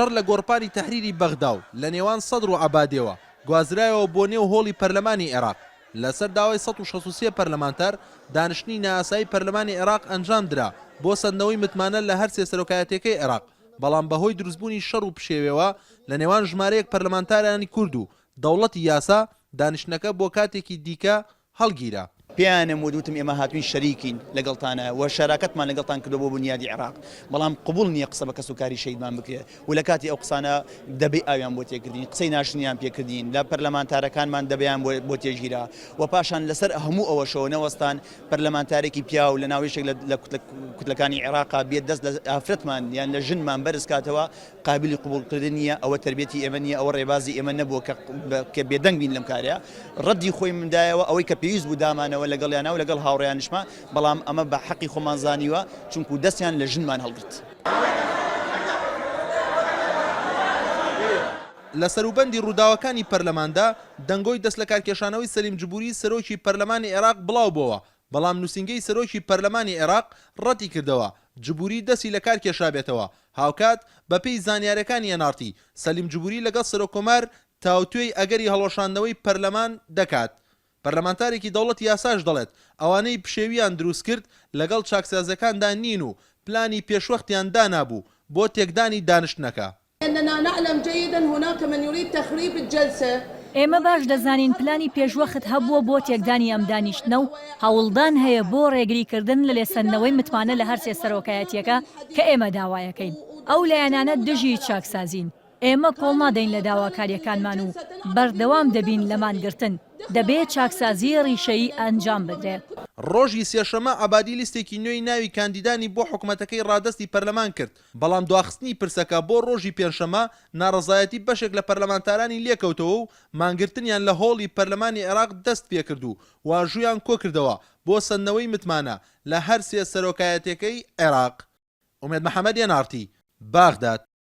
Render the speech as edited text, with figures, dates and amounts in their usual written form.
شەڕ لە گۆڕپانی تەحریری بەغدا و لە نێوان سەدر و عەبادیەوە گوازرایەوە بۆ نێو هۆڵی پەرلەمانی عێراق. لەسەر داوای 163 پەرلەمانتار، دانیشتنی نائاسایی پەرلەمانی عێراق ئەنجامدرا بۆ سەندنەوەی متمانە لە هەرسێ سەرۆکایەتیەکەی عێراق، بەڵام بەهۆی دروستبوونی شەڕ و پشێویەوە لە نێوان ژمارەیەک پەرلەمانتارانی کورد و دەوڵەتی یاسا، دانیشتنەکە بۆ کاتێکی دیکە هەڵگیرا. پێیانم وت وتم ئێمە هاتووین شەریکین لەگەڵتانە و شەراکەتمان لەگەڵتان کردووە بۆ بونیادی عێراق، بەڵام قبوڵ نییە قسە بە کەسوکاری شەهیدمان بکرێت و لە کاتی ئەو قسانە دەبەی ئاویان بۆ تێکردین، قسەی ناشرینیان پێکردین، لە پەرلەمانتارەکانمان دەبەیان بۆ تێگیرا و پاشان لەسەر هەموو ئەوەشەوە نەوەستان پەرلەمانتارێکی پیاو لە ناو یەکێک لە کوتلەکانی عێراقا بێت دەست لە ئافرەتمان یان لە ژنمان بەرز کاتەوە قابلی قبوڵکردن نییە، ئەوە تەربیەتی ئێمە نییە، ئەوە ڕێبازی ئێمە نەبووە کە کە بێدەنگ بین لەم کارەیە. ڕەدی خۆی من دایەوە، ئەوەی کە پێویست بوو دامانەوە لەگەڵیانا و لەگەڵ هاوڕێیانیشما، بەڵام ئەمە بە حەقی خۆمان زانیوە، چونکوو دەستیان لە ژنمان هەڵگرت. لە سەروبەندی ڕووداوەکانی پەرلەماندا، دەنگۆی دەستلەکارکێشانەوەی سەلیم جبوری سەرۆکی پەرلەمانی عێراق بڵاوبۆوە، بەڵام نووسینگەی سەرۆکی پەرلەمانی عێراق ڕەتیکردەوە جبوری دەستی لەکارکێشابێتەوە، هاوکات بەپێی زانیارەکانی ئێن ئاڕ تی، سەلیم جبوری لەگەڵ سەرۆککۆمار تاوتوێی ئەگەری هەڵوەشاندنەوەی پەرلەمان دەکات. پەرلەمانتارێکی دەوڵەتی یاساش دەڵێت، ئەوانەی پشێوییان دروستکرد لەگەڵ چاکسازییەکاندا نین و پلانی پێشوەختیان دانابوو بۆ تێکدانی دانشتنەکە. اننا نعلم جیدا هناک من یرید تخریب الجلسە. ئێمە باش دەزانین پلانی پێشوەخت هەبووە بۆ تێکدانی ئەم دانیشتنە و هەوڵدان هەیە بۆ ڕێگریکردن لە لێسەندنەوەی متمانە لە هەرسێ سەرۆکایەتییەکە کە ئێمە داوایەکەین. ئەو لایەنانە دژی چاکسازین. ئێمە کۆڵنادەین لە داواکارییەکانمان و بەردەوام دەبین لە مانگرتن. دەبێ چاکسازیی ڕیشەیی ئەنجام بدرێ. ڕۆژی سێشەممە عەبادی لیستێکی نوێی ناوی کاندیدانی بۆ حکومەتەکەی ڕادەستی پەرلەمان کرد، بەڵام دواخستنی پرسەکە بۆ ڕۆژی پێنجشەممە ناڕەزایەتی بەشێک لە پەرلەمانتارانی لێکەوتەوە و مانگرتنیان لە هۆڵی پەرلەمانی عێراق دەستپێکرد و واژوویان کۆکردەوە بۆ سەندنەوەی متمانە لە هەرسێ سەرۆکایەتیەکەی عێراق. ئومێد محەمەد، ئێن ئاڕ تی، بەغداد.